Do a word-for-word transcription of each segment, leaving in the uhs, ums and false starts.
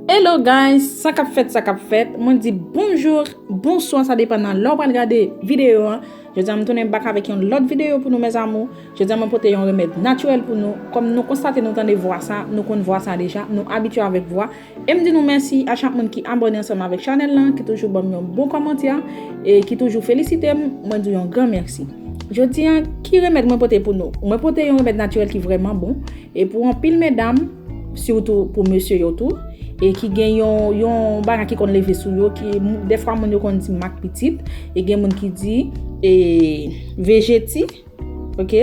Hello guys, sa k ap fèt, sa k ap fèt? Mwen di bonjou, bonswa, sa depann nan lè w pral gade videyo an. Jodi a m tounen back avèk yon lòt videyo pou nou, mes amours. Jodi a mwen pote yon remèd natirèl pou nou. Kòm nou konstate, nou tande vwa sa, nou konn vwa sa deja, nou abitye avèk vwa. E m di nou mèsi a chak moun ki abòne ansanm avèk chanèl lan, ki toujou ban m yon bon kòmantè, e ki toujou felisite m, mwen di yon gran mèsi. Jodi a, ki remèd mwen pote pou nou? Mwen pote yon remèd natirèl ki vrèman bon. E pou anpil medam, sitou pou mesye yo tou, e ki gen yon, yon bagay ki konn leve sou yo, ki, dèfwa moun yo konn di mak pitit, e gen moun ki di, e, vejeti, ok?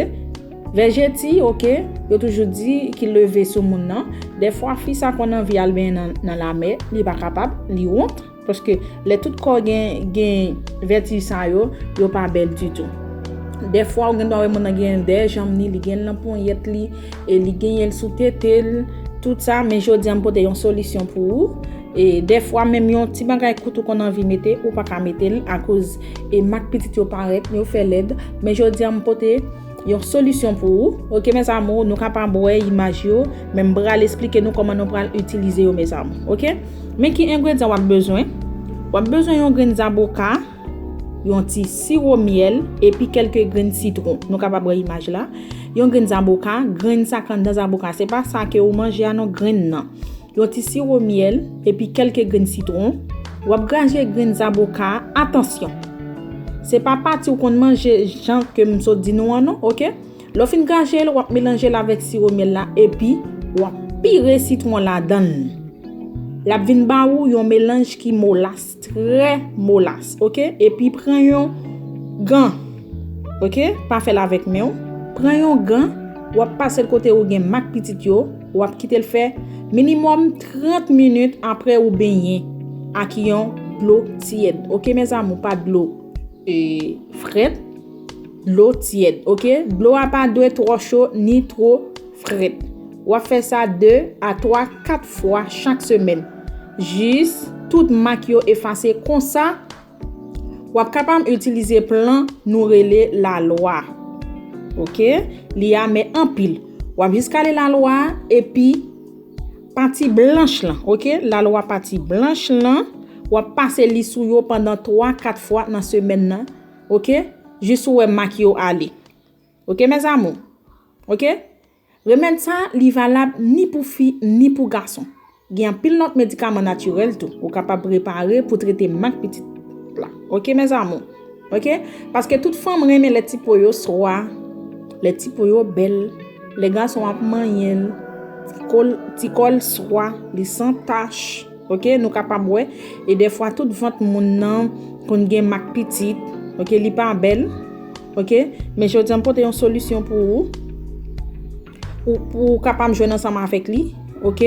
Vejeti, ok? Yo toujou di ki leve sou moun nan. Dèfwa fi sa konn anvi al benyen nan, nan lamè, li pa kapab, li wont. Paske lè tout kò gen, gen vètij sa yo, yo pa bèl ditou. Dèfwa, ou gen dwa wè moun nan gen dèyè janm li, li gen l nan ponyèt li, e li genyen l sou tete l, tout sa, men jodi a m pote yon solisyon pou ou. E dèfwa, menm yon ti bagay kout ou konn anvi mete, ou pa ka mete l akoz e mak pitit yo parèt, yo fè lèd. Men jodi a m pote yon solisyon pou ou. Ok, mes amours, nou kapab wè imaj yo, men m pral esplike nou kòman nou pral itilize yo, mes amours. Ok? Men ki engredyan w ap bezwen? W ap bezwen yon grenn zaboka, yon ti siwo myèl, epi kèlke grenn sitwon. Nou kapab wè imaj la. Yon grenn zaboka, grenn sa k anndan zaboka. Se pa sa ke ou manje a non, grenn nan. Yon ti siwo myèl, epi kèlke grenn sitwon. W ap graje grenn zaboka a. Atansyon! Se pa pati ou konn manje jan ke m sot di nou an non, ok? Lè w fin graje l, w ap melanje l avèk siwo myèl la, epi w ap pire sitwon ladan l. L ap vin ba ou yon melanj ki molas, trè molas, ok? Epi pran yon gan, ok? Pa fè l avèk men w. Pran yon gan, w ap pase l kote ou gen mak pitit yo, w ap kite l fè minimòm trant minit apre ou benyen ak yon dlo tyèd, ok, mes amours, pa dlo, e, frèt, dlo tyèd, ok? Dlo a pa dwe twò cho ni twò frèt. W ap fè sa de a twa, kat fwa chak semèn. Jis tout mak yo efase. Konsa, w ap kapab itilize plan nou rele lalwa. Ok? Li amè anpil. W ap jis kale lalwa a, epi pati blanch lan, ok? Lalwa pati blanch lan, w ap pase li sou yo pandan twa, kat fwa nan semèn nan, ok? Jis ou wè mak yo ale. Ok, mes amours? Ok? Remèd sa, li valab ni pou fi, ni pou gason. Gen anpil lòt medikaman natirèl tou ou kapab prepare pou trete mak pitit la. Ok, mes amours? Ok? Paske tout fanm renmen lè ti po yo swa, lè ti po yo bèl, lè gason ap manyen l, ti kò l, ti kò l swa, li san tach. Ok, nou kapab wè. E dèfwa tout vant moun nan konn gen mak pitit. Ok, li pa bèl. Ok, men jodi a m pote yon solisyon pou ou. Ou, pou ou kapab jwenn ansanm avèk li. Ok,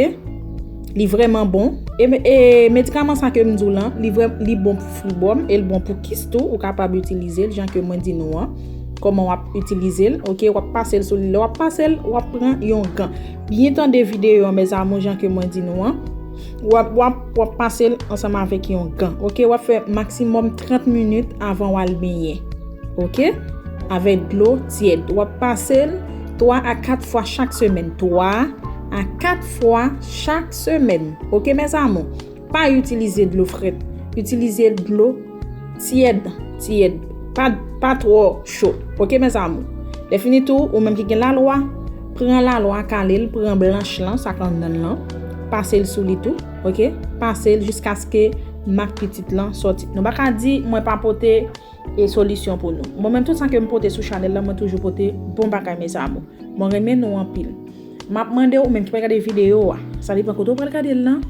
li vrèman bon. E, e medikaman sa ke m di w lan, li vrè, li bon pou fibwòm e l bon pou kis tou. Ou kapab itilize l jan ke mwen di nou an. Kòman w ap itilize l? Ok, w ap pase l sou li. Lè w ap pase l, w ap pran yon gan. Byen tande videyo an, mes amours, jan ke mwen di nou an. W ap, w ap, w ap pase l ansanm avèk yon gan. Ok, w ap fè maksimòm trant minit avan w al benyen. Ok? Avèk dlo tyèd. W ap pase l twa a kat fwa chak semèn. Twa a kat fwa chak semèn. Ok, mes amours? Pa itilize dlo frèt. Itilize dlo tyèd, tyèd. Pa, pa twò cho. Ok, mes amours? Lè fini tou, ou menm ki gen lalwa, pran lalwa, kale l, pran blanch lan, sa k anndan l lan, pase l sou li tou, ok? Pase l jiskaske mak pitit lan sòti. Nou pa ka di mwen pa pote e solisyon pou nou. Mwen menm, tout sa ke m pote sou chanèl la, mwen toujou pote bon bagay, mes amours. Mwen renmen nou anpil. M ap mande w, ou menm ki pral gade videyo a, sa depann kote w pral gade l lan,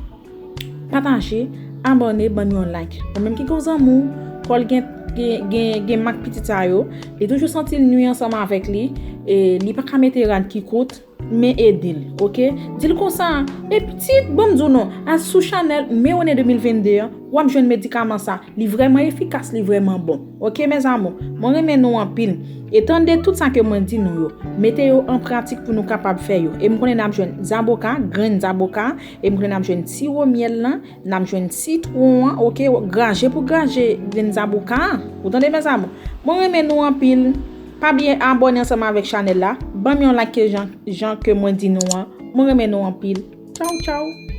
pataje, abòne, ban m yon like. Ou menm ki gon zanmi w, kò l gen, gen, gen, gen mak pitit sa yo, li toujou santi l nwi ansanm avèk li, e li pa ka mete rad ki kout, men ede l, ok? Di l konsa, e pitit, ban m di w non, al sou chanèl Meone de mil vennde an, w ap jwenn medikaman sa. Li vrèman efikas, li vrèman bon. Ok, mes amours, mwen renmen nou anpil. E tande tout sa ke mwen di nou yo. Mete yo an pratik pou nou kapab fè yo. E m konnen n ap jwenn zaboka, grenn zaboka. E m konnen n ap jwenn siwo myèl lan, n ap jwenn sitwon an, ok, graje pou graje grenn zaboka an. Ou tande, mes amours? Mwen renmen nou anpil. Pa bliye abòne ansanm avèk chanèl la. Ban m yon like ke jan, jan ke mwen di nou an. Mwen renmen nou anpil. Tchaw, tchaw.